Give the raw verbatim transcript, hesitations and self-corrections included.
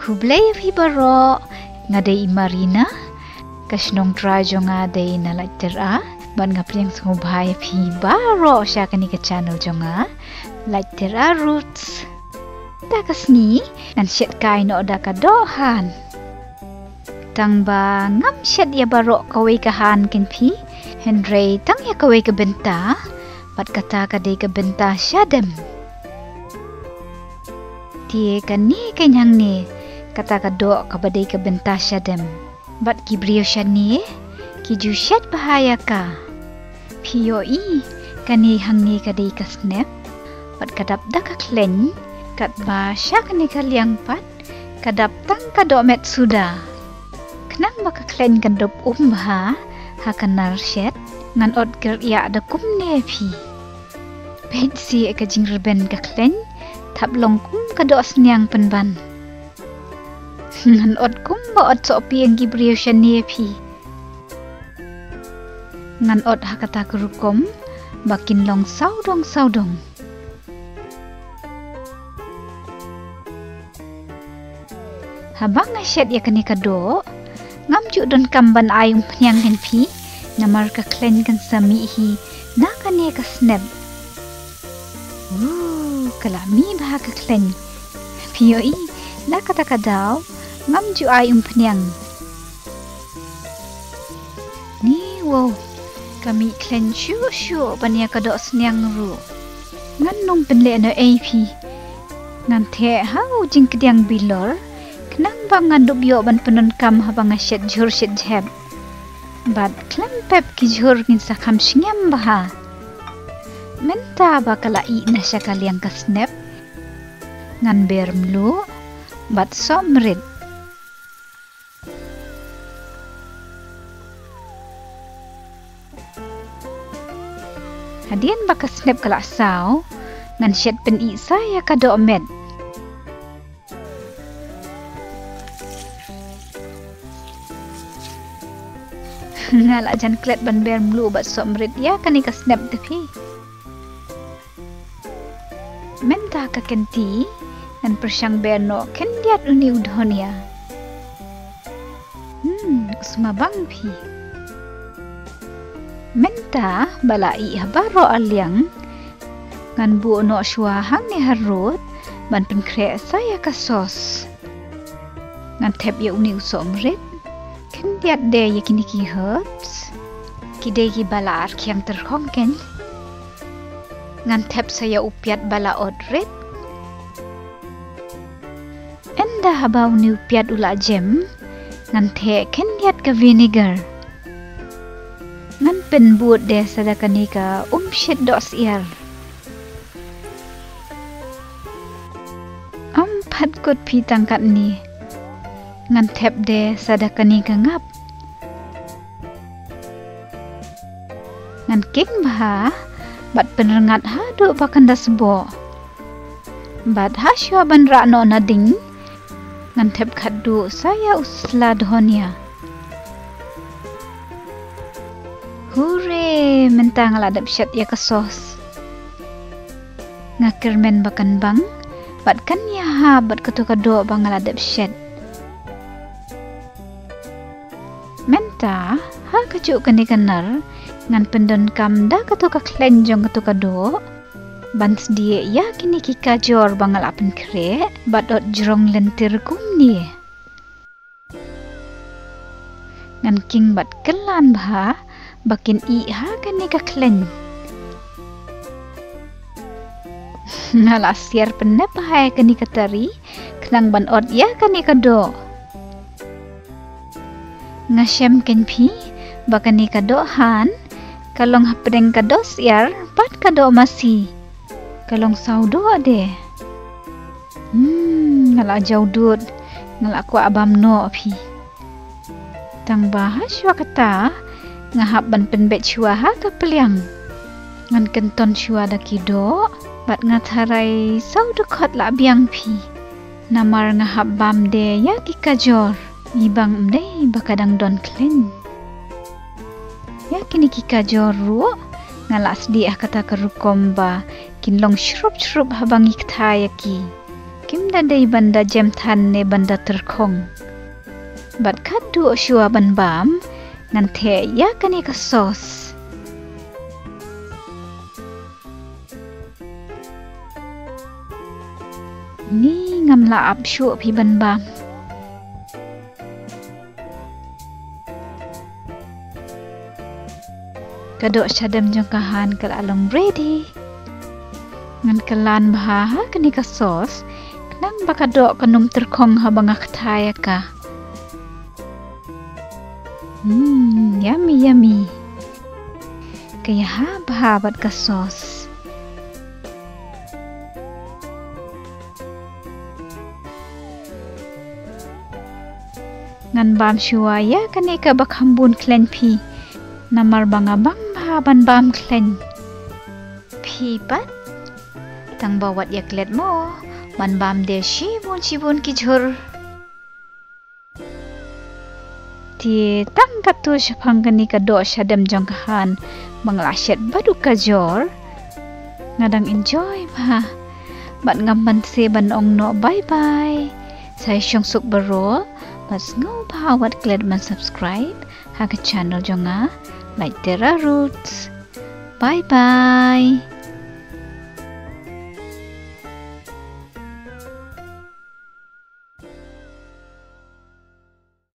Khublei ïa phi baroh, nga dei i Marina, ka shnong trai jong nga dei na Laittera, bad nga pdiang sngewbha ïa phi baroh sha kane ka channel jong nga, Laittera Roots. Mynta ka sngi, ngan shet kai noh da ka doh han. Tang ba ngam shet ïa baroh kawei ka han kein phi, hynrei tang ïa kawei ka bynta, bad kata ka dei ka bynta shadem. Te kane kein hangne, kata ka doh kaba dei ka bynta shadem. Bad ki briew shane, ki ju shet bha ïa ka. Phi ïohi, kane hangne ka dei ka snep. Bad ka dap da ka khleiñ, katba sha kane ka liang pat, ka dap tang ka dohmet suda. Khnang ba ka khleiñ kan dup um bha, ha ka nar shet, ngan ot kyrïah da kumne phi. Peit shi ka jingrben ka khleiñ, thap long kum ka doh sniang pynban. Ngan ot kum ba ot sohpieng ki briew shane phi. Ngan ot ha kata ka rukom, ba kin long sawdong sawdong. Haba nga shet ïa kane ka doh, ngam ju donkam ban ai umphniang kein phi, namar ka khleiñ kan sa mih hi, na kane ka snep. Woo, ka la mih bha ka khleiñ. Phi ïohi, na kata ka daw, ngam ju ai umphniang. Ni wow, ka mih khleiñ shuh shuh ban ïa ka doh sniang ruh. Ngan ym pynleh noh ei phi. Ngan theh ha u jingkdiang bilor, khnang ba ngan dup ïoh ban pyndonkam haba nga shet jhur shet jhep. Bad khlem pep ki jhur ngin sa kham sngem bha. Mynta ba ka la ih na sha ka liang ka snep, ngan ber mluh, bad sohmrit. Hadien ba ka snep ka la saw, ngan shet pynïh sa ïa ka dohmet. Nga la jan klet ban ber mluh bad sohmrit ïa kane ka snep te phi. Mynta ka kynti, ngan pyrshang ber noh khyndiat une u dhonia. Hmm, u sma bang phi. Mynta ba la ih ha baroh arliang, ngan buh noh shuwa hangne harud, ban pynkhreh sa ïa ka sos. Ngan thep ïa une u sohmrit, khyndiat de ïa kine ki herbs. Ki dei kiba la ar khiang tyrkhong kein. Ngan thep sa ïa u piat ba la ot rit. Ynda haba une u piat u la jem, ngan theh khyndiat ka vinegar. Ngan pynbud de sa da kane ka umshit doh syiar. Ym pat kut phi tang katne. Ngan thep de sa da kane ka ngap. Ngan king bha, bad pynrngat haduh ba kan da sboh. Bad hashuwa ban rah noh na ding, ngan thep khatduh sa ïa u sla dhonia. Hure, mynta nga la dep shet ïa ka sos. Nga kyrmen ba kan bang, bad kan ïahap bad kato ka doh ba nga la dep shet. Mynta, ha kajuh kane ka nar, ngan pyndonkam da kato ka khleiñ jong kato ka doh, ban sdieh ïa kine ki kajor ba nga la pynkhreh, bad ot jrong lynter kumne. Ngan king bad kyllan bha, ba kin ih ha kane ka khleiñ. Nga la siar pynneh bha ïa kane ka tari, khnang ban ot ïa kane ka doh. Nga shem kein phi, ba kane ka doh han, ka long hapdeng ka doh syiar, bad ka doh masi. Ka long saw doh de. Hmm, nga la jaw dud, nga la kwah bam noh phi. Tang ba hashuwa kata, nga hap ban pynbeit shuwa ha ka pliang. Ngan kynton shuwa da ki doh, bad nga tharai saw dkhot la biang phi. Namar nga hap bam de ïa ki kajor, i bang ym dei ba ka dang don khleiñ. Ïa kine ki kajor ruh, nga la sdieh ha kata ka rukom ba kin long shrup shrup haba ngi ktha ïa ki. Kim da dei ban da jem than ne ban da tyrkhong. Bad khadduh shuwa ban bam, ngan theh ïa kane ka sauce. Ni ngam lah ap shuh phi ban bam. Ka doh shadem jong ka han ka la long ready. Ngan kylla bha ha kane ka sauce, khnang ba ka doh kan ym tyrkhong haba nga kthai ïa ka. Hmm, yummy, yummy. Ka ïaha bha bad ka sauce. Ngan bam shuwa ïa kane kaba kham bun khleiñ phi. Namar ba nga bang bha ban bam khleiñ. Phi pat, tang ba wat ïa klet mo, ban bam de shibun shibun ki jhur. Te tang katto shaphang kane ka doh shadem jong ka han ba nga la shet bad u kajor. Nga dang enjoy bha. Bad ngam ban se ban ong noh bye bye. Sa ïa shong suk baroh, bad sngewbha wat klet ban subscribe ha ka channel jong nga, Laitera Roots. Bye bye.